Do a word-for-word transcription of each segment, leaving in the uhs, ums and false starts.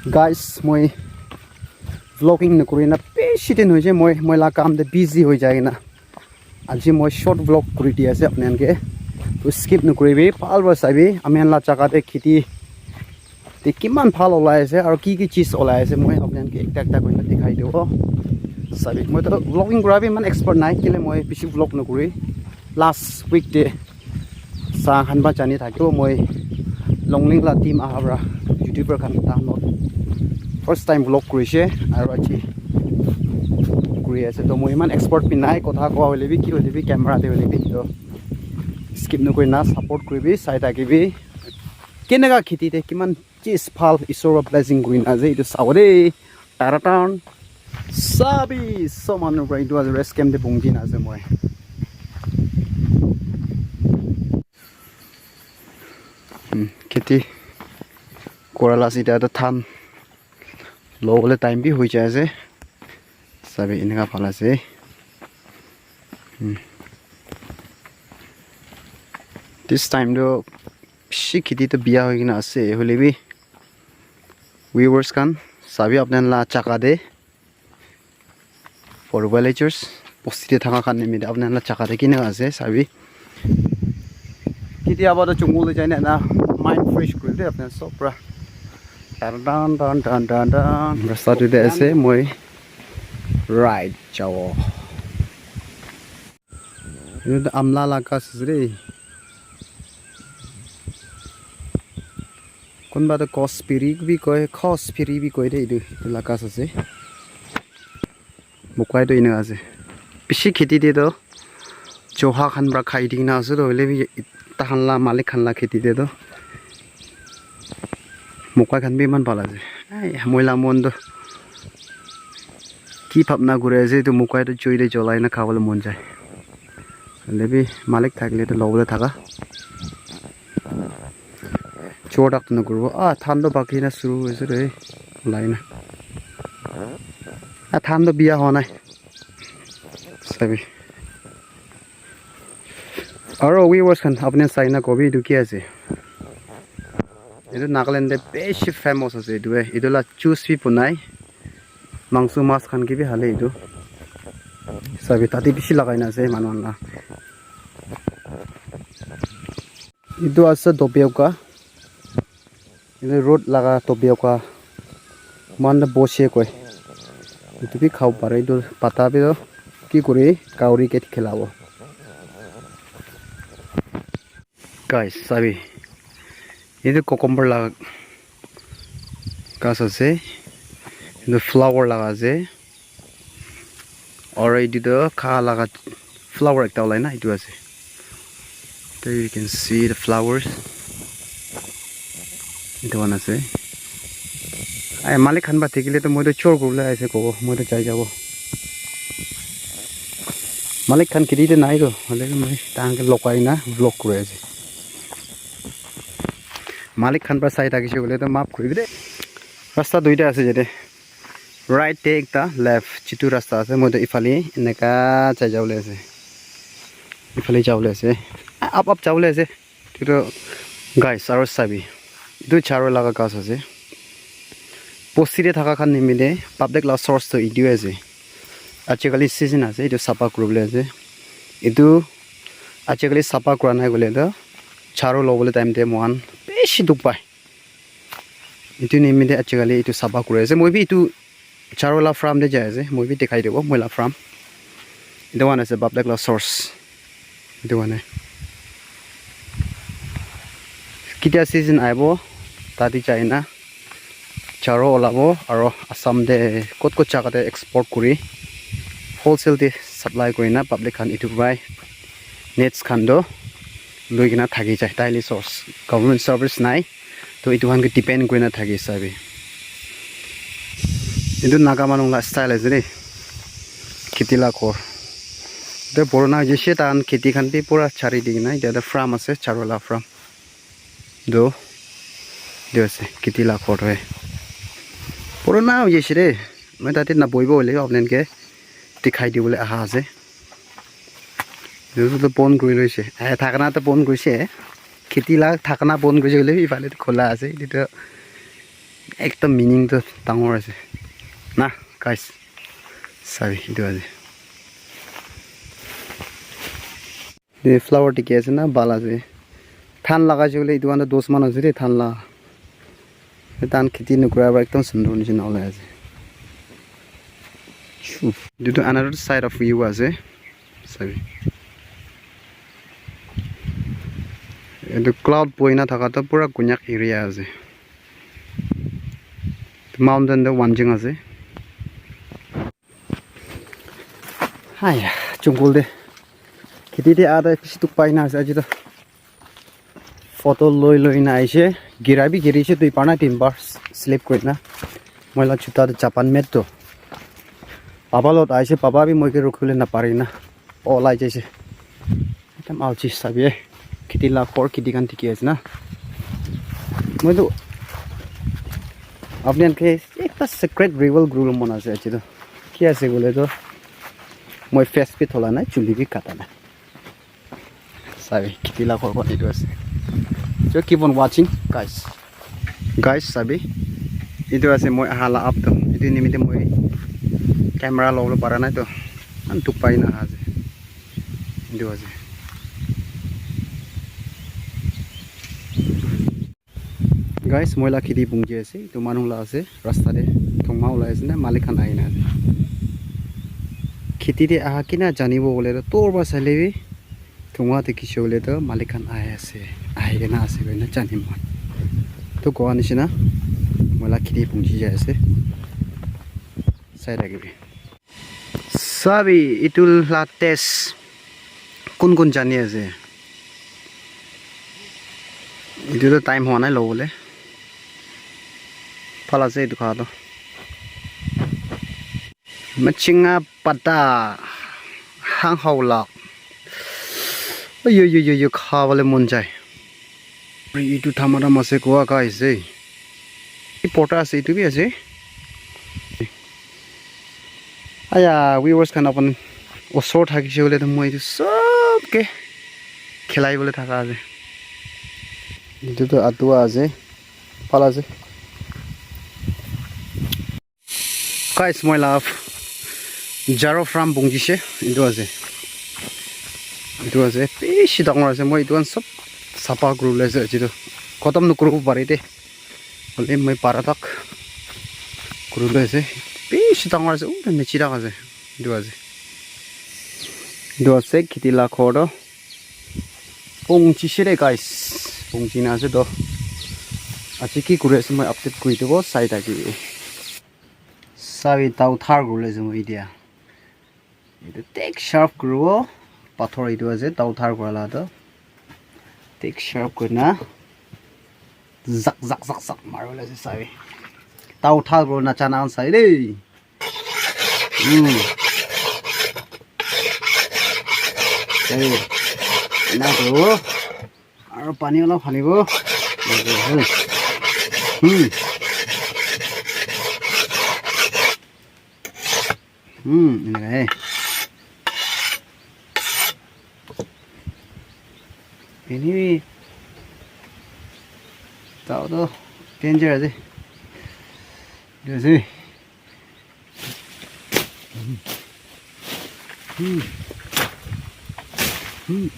Guys, moi vlogging nukuri na bishi din hoise, moi moi la kam te busy hoi jai na aji moi short vlog kuri di ase apni khan ke. To skip nukuribi, bhal para sabi, ami khan la jaga te kheti te kiman bhal olai ase aru ki ki cheez olai ase, moi apni khan ke ekta ekta kuri na dikhai dibo. Sabi, moi to vlogging kura bi iman expert nai, kile moi bishi vlog nukuri. Last week te sa khan ba jani thakibo, moi Longling la team aha para YouTuber khan ta not first time vlog kurise aru aji kuri ase. To moi iman expert bi nai, kotha kowa hoile bi, ki hoile bi, camera te hoile bi, to skip nukuri na support kuribi, sai thakibi. Keneka kheti te kiman cheez bhal isor para blessing kuri na ase, etu sabo de. Taratan. Sabi, so manu para etu ase rest camp te bungji na ase moi. Hmm, kheti kora la ase, etia toh than lobole time bi hoi jai ase. Sabi, eneka bhal ase. Hmm. This time toh bishi kheti toh biya hoi kena ase, hoile bi viewers khan sabi apni khan la jaga te for villagers, bosti te thaka khan nimite apni khan la jaga te kene ase sabi. Ketiaba toh jungle te jai na na mind fresh kuri de apni khan sob para. Dan dan dan dan dan dan. Rasta tu de ase moi right jabo. Etu tu amla la ghas ase de. Kunba tu gooseberry bi koi, gooseberry bi koi de etu, etu la ghas ase. Mokai tu eneka ase. Bishi kheti te tu chuha khan para khai di kena ase, to hoile bi tahan la malik khan la kheti te tu mokai khan bi eman bhal ase. Ai, moi la mon tu ki bhabna kuri ase, etu mokai tu jui te jolai na khabole mon jai. Hoile bi malik thakile tu lobole thaka. Chor tak tu nakuribo. Ah, than toh baki na suru hoise re. Olai na. Ah, than toh biya howa nai. Sabi. Aro viewers khan apni sai na kobi etu ki ase? Etu Nagaland te bishi famous ase etu e. Etu la juice bi bunai. Mangso mas khan ke bi hale etu. Sabi tate bishi lagai na ase manu khan la. Etu ase tapioca. Etu road laga tapioca. Moikhan toh boshe koi. Etu bi khabo pare. Etu pata bi toh ki kuri kauri ke khilabo. Guys, sabi. Etu cucumber la ghas ase. Etu flower laga ase. Aru etu toh kha laga flower ekta olai na etu ase. There you can see the flowers. Etu khan ase. Ai, malik khan ba thakile toh moi toh chor kuribole ahise kobo. Moi toh jai jabo. Malik khan kheti te nai toh. Hoile bi moi tahan ke lokai na vlog kuri ase. Malik khan para sai thakise koile toh maaf kuribi de. Rasta duita ase yate. Right te ekta, left, chitu rasta ase, moi toh ifale eneka jai jabole ase, ifale jabole ase, up up jabole ase. Etu toh guys, aro sabi, etu charo laga ghas ase, bosti te thaka khan nimite public la source toh etu ase, ajikali season ase, etu sapha kuribole ase, etu ajikali sapha kura nai koile toh charo lobole time te moikhan bishi dukh pai. Etu nimite ajikali etu sapha kuri ase. Moi bi etu charo la farm te jai ase. Moi bi dikhai dibo moi la farm. Etu one ase public la source. Etu one. Ketia season ahibo, tate jai na charo olabo aro Assam te kot kot jaga te export kuri wholesale te supply kuri na public khan etu para nets khan toh loi kena thaki jai. Daily source, government service nai. To etu khan ke depend kuri na thaki sabi. Etu Naga manu la style ase de. Kheti la ghor. Etu purana hoise, tahan kheti khan bi pura chari di kena, etia toh farm ase, charo la farm. Etu, etu ase, kheti la ghor toh. Purana hoise de. Moi tate nabohibo hoile bi apni khan ke dikhai dibole aha ase. Etu toh bon kuri loise. Eh, thakna toh bon kurise. Kheti la thakna bon kurise koile bi ifale toh khula ase. Etu toh Ekta meaning tu dangor ase. Na, guys. Sabi, etu ase. Etu flower dikhi ase na, bhal ase. Dhan lagai se koile etu khan toh dos man ase de, dhan la. Dhan kheti nukura para ekdum sundur nishina olai ase. Chu. Etu toh another side of view ase. Sabi. Etu cloud boina thaka toh pura Konyak area ase. Mountain toh Wanching ase. Haiya, jungle te. Kheti te aa toh bishi dukh pai na ase aji toh. Photo loi loi na aishe. Gira bi girishe dui bar na tin bar slip kuri na. Moi la juta toh Japan made toh. Papa lot aishe, papa bi moi ke rukhibole na pari na. Olai jaise. Ekdum alchi sabi, eh. Kheti la ghor kheti khan dikhi ase na. Moi tu apni khan ke ekta secret reveal kuribole mon ase aji toh. Ki ase koile toh, moi face bi thola nai, chuli bi kata nai. Sabi, kheti la ghor khan etu ase. So keep on watching, guys. Guys, sabi, etu ase moi aha la up toh. Etu nimite moi camera lobole para nai toh. Eman dukh pai na aha ase. Etu ase. Guys, moi la kheti pungji ase. Etu manu la ase. Rasta te thongma ulai ase na, malik khan ahi na ase. Kheti te aha kina janibo koile toh, tor para saile bi thongma te kishi hoile toh malik khan ahi ase. Ahi kena ase koina jani moi. Toh koa nishina, moi la kheti pungji jai ase. Sai thakibi. Sabi, etu la taste kun kun jani ase? Etu toh time hua nai lobole. Bhal ase etu kha toh. Machinga pata hang hao la. Oyo, yo, yo, yo, khabole mon jai. Etu thamaram ase koa kai ase. Etu pota ase, etu bi ase. Aya, viewers khan apun osor thakishe hoile toh moi etu sob ke khilai bole thaka ase. Etu toh atua ase, phala ase. Guys, moi la Jaro farm pungji she, etu ase. Etu ase, bishi dangor ase. Moi etu khan sob sapha kuribole ase, etu khotom nokuribo pare de. Hoile moi para tak kuribole ase. Bishi dangor ase, uh, niche tak ase. Etu ase. Etu ase, kheti la ghor toh. Pungji she de, guys. Pungji na ase toh. Aji ki kuri ase, moi update kuri dibo, sai thaki. Sabi tau thar kuribole ase moi etia. Etu thik sharp kuribo. Pathor etu ase, tau thar kura la toh. Thik sharp kurina. Zak, zak, zak, zak maribole ase sabi. Tau thar kuri nachana khan sabi de. Hmm. Sabi. Ena kuribo. Aro pani olop halibo. Hmm. Hmm, eneka he. Anyway, tau toh danger ase. Etu ase. Hmm. Hmm.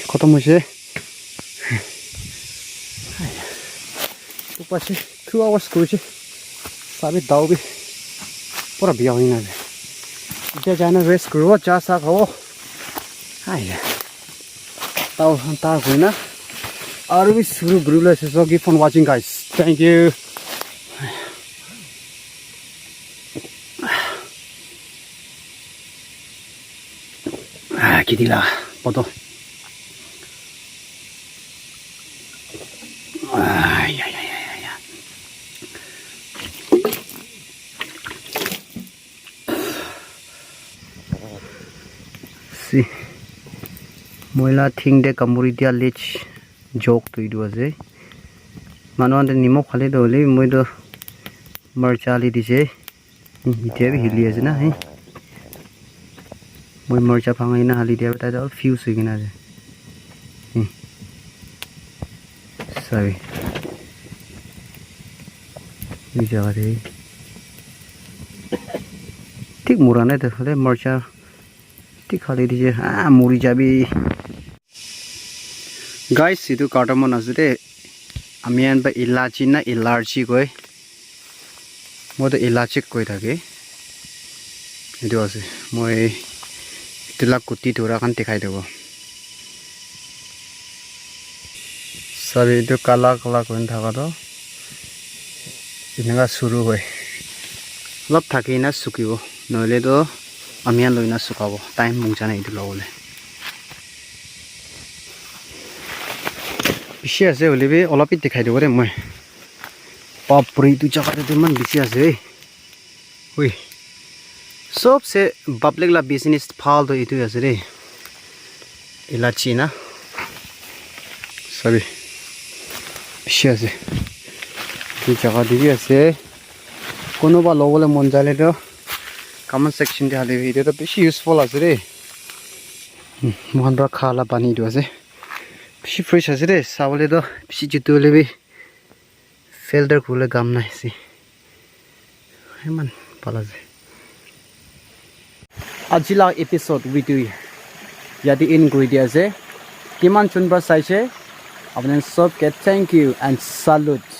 Khotom hoise. Upa se two hours korise. Sabi dao bi pura biya hoina ase. Etia jai na rest kuribo, cha sa khabo. Aiya. Tao khan tar hoina. Aru bi suru guru le se. So keep on watching, guys. Thank you. Ah, kheti la photo. Ai, ai, ai, ai, ai, ai. Si. Moi la thing te kamuri dia lich jok tu etu ase. Manu khan te nimok khale toh hoile moi toh marcha hali dise. Hmm, etia bi hili ase na, eh? Moi morcha bhangai na hali dia, tai toh fuse hoi kena ase. Hmm. Sabi. Etu jaga te. Thik mura nai toh, hoile morcha thik hali dise. Ah, muri jabi. Guys, etu cardamom ase de. Ami khan para elachi na elarchi koi. Moi toh elachi koi thake. Etu ase. Moi etu la guti thura khan dikhai dibo. Sabi, etu kala kala kuri thaka toh eneka suru hoi. Olop thaki na sukibo. Nohoile toh ami khan loi na sukabo. Time mong ja nai etu lobole. Bishi ase hoile bi olop bi dikhai dibo de moi. Bapre, etu jaga te toh eman bishi ase. Hui. Sobse public la business bhal toh etu ase de. Elachi na. Sabi. Bishi ase. Etu jaga te bi ase. Kunuba lobole mon jale toh comment section te hali bi. Etu toh bishi useful ase de. Hmm, moikhan para kha la pani etu ase. Bishi fresh ase de. Sabole toh bishi chutu hoile bi filter kuribole kam nai ase. Eman bhal ase. Aji la episode video yate end kuri dia ase. Kiman jon para saise, apni khan sob ke thank you and salute.